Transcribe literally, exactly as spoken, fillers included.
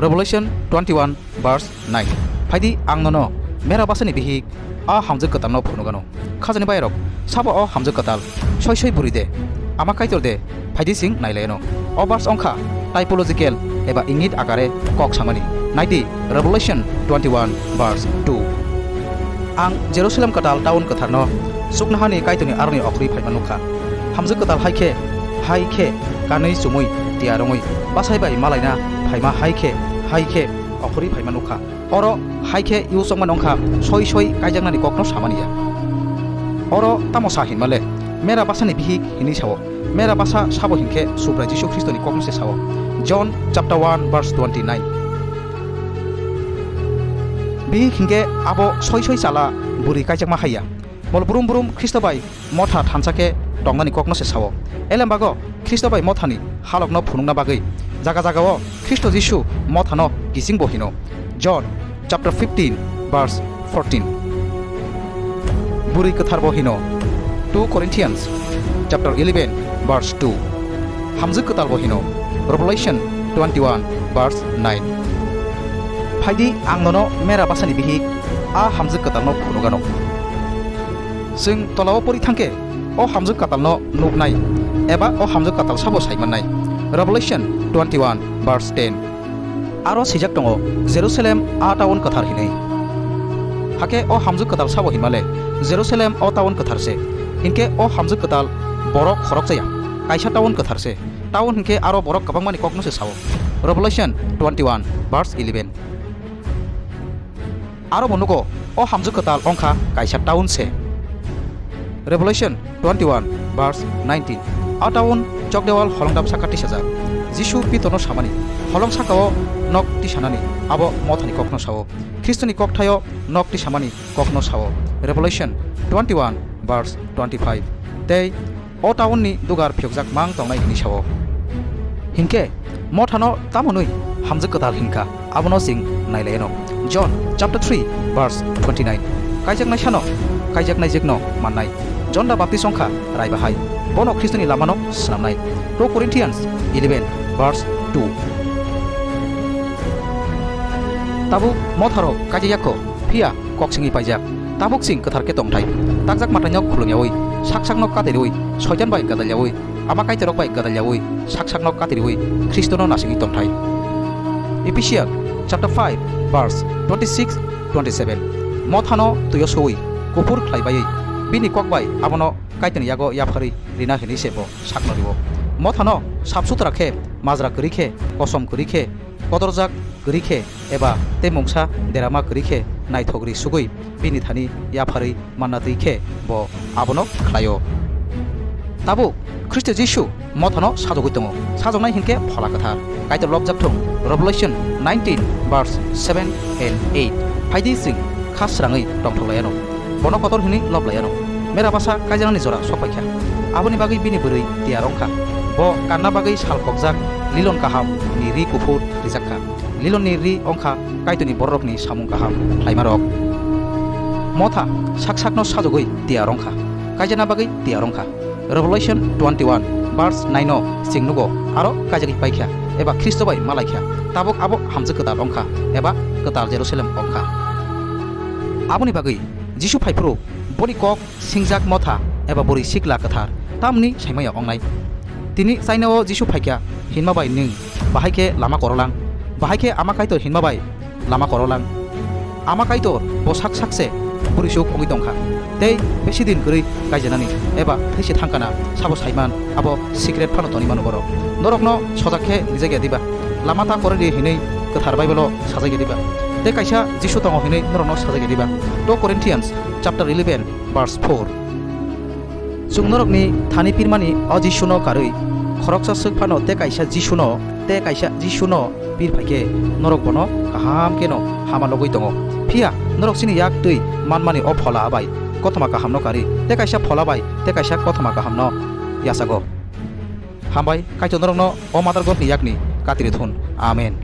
Revelation twenty-one verse nine. Phaidi ang nono mera basani bihik a hamjwk kwtalno phunukgano. Khajani bayarok, sabo o hamjwk kwtal soi soi bwrwi de? Ama Kaitor de? Phaidi chwng nailaino. O verse wngkha typological eba ingit akare kok samani. Naidi Revelation twenty-one verse two. Ang Jerusalem kwtal town kwtharno chuknohani Kaitorni aroni okhorwi phaima nukha. Hamjwk kwtal hai khe, hai khe kanwi chumui tiyar wngwi bwsai bai malaina phaima hai khe, hai khe okhorwi phaima nukha. Oro hai khe yusokmani wngkha soi soi kaijaknani kokno samani ya. Oro tamo sa hinmale, mera basani bihik hinwi sao. Mera basa sabo hinkhe Subrai Jisu Khristoni kokno se sao. John chapter one verse twenty-nine. Bihik hinkhe abo soi soi chala bwrwi kaijakma hai ya. Mol brum brum Khristo bai motha thansa khe tongnani kokno se sao. Elembago Khristo bai mothani halokno phunukna bagwi jaga jagao Khristo Jisu mothano kiching bo hino. John chapter fifteen verse fourteen. Bwrwi kwthar bo hino. Two Corinthians chapter eleven verse two. Hamjwk kwtal bo hino. Revelation twenty-one verse nine. Phaidi ang nono mera basani bihik a hamjwk kwtalno phunukgano. Chwng tolao pori thangkhe o hamjwk kwtalno nuknai eba o hamjwk kwtal sabo saimannai. Revelation twenty-one verse ten. Aro swijak tongo, Jerusalem a town kwthar hinwi. Hakhe o hamjwk kwtal sabo hinmale, Jerusalem o town kwthar se. Hinkhe o hamjwk kwtal borok khoroksa ya, kaisa town kwthar se. Town hinkhe aro borok kwbangmani kokno se sao. Revelation twenty-one verse eleven. Aro bo nugo, o hamjwk kwtal wngkha kaisa town se. Revelation twenty-one verse nineteen. A town chokdeual holongdam saka tisajak. Jisu Pitorno samani, holong sakao nok tisanani, abo mothani kokno sao. Khristoni kokthaio nok tisamani kokno sao. Revelation twenty-one verse twenty-five. Tei o town ni dugar phiyokjak mang tongnai hwnwi sao. Hinkhe mothano tamonwi hamjwk kwtal hinkha, abono chwng nailaino. John chapter three verse twenty-nine. Kaijaknai sano kaijaknai jekno mannai. John da Baptist wngkha rai bahai, bono Khristoni lamano swnamnai. Two Corinthians eleven verse two. Tabuk motharo kaijakya kho, phiya kok singwi paijak. Tabuk chwng kwthar khe tongthai. Takjak mwtaino khulumyaui, sak sakno katirwi, Soitan bai gadalyaui, ama kaitorrok bai gadalyaui, sak sakno katirwi, Khristono nasingwi tongthai. Ephesian chapter five verse twenty-six, twenty-seven. Mothano twio suwi, kuphur khlai baiwi, bini kok bai abono Kaitorni yago yapharwi rina hwnwi se bo sakno rwo. Mothano sap sutra khe, majra kwrwi khe, kosom kwrwi khe, kodorjak kwrwi khe eba tei mungsa derama kwrwi khe naithok ri sugwi bini thani yapharwi manna twi khe bo abono khlaio. Tabuk Khristo Jisu mothano sajogwi tongo. Sajoknai hinkhe Phola Kwthar. Kaitor lobjak thung, Revelation nineteen verse seven and eight. Phaidi chwng kha srangwi tongthok laiano. Bono kotor hwnwi lob laiano. Mera basa kaijaknani jora sok paikha. Aboni bagwi bini bwrwi tiyar wngkha. Bo kanna bagwi sal kokjak lilon kaham ni ri kuphur rijak kha. Lilon ni ri wngkha Kaitorni bororokni samung kaham khlaimarok. Motha sak sakno sajogwi tiyar wngkha, kaijakna bagwi tiyar wngkha. Revelation twenty-one verse nine o chwng nugo, aro kaijagwi paikha, eba Khristo bai malaikha, tabuk abo hamjwk kwtal wngkha, eba kwtal Jerusalem wngkha. Aboni bagwi Jisu phaiphuru boni kok singjak motha eba bwrwi sikla kwthar tamni saimaya wngnai. Tini China o Jisu phaikha hinma bai nwng bahai khe lama korolang, bahai khe Ama Kaitor hinma bai lama korolang. Ama Kaitor bo sak sak se bwrwisuk wngwi tongkha, tei besi din kwrwi kaijanani eba thwi se thangkana sabo saiman, abo secret phano tongwi mano borok. Norokno sojak khe rijak ya diba? Lama ta korwi di hinwi Kwthar Bible o sajak ya diba? Tei kaisa Jisu tongo hinwi norokno sajak ya diba? Two Corinthians chapter eleven verse four. Chwng norokni thani pirmani o Jisuno karwi khoroksa swk phano tei kaisa Jisuno, tei kaisa Jisuno pir phai khe norok bono kaham kheno hama logwi tongo. Phiya norok chini yak twi manmani o Phola bai Kothoma Kahamno karwi tei kaisa Phola bai tei kaisa Kothoma Kahamno yachago. Hambai, Kaitor norokno o Mother God ni yakni katiri thun. Amen.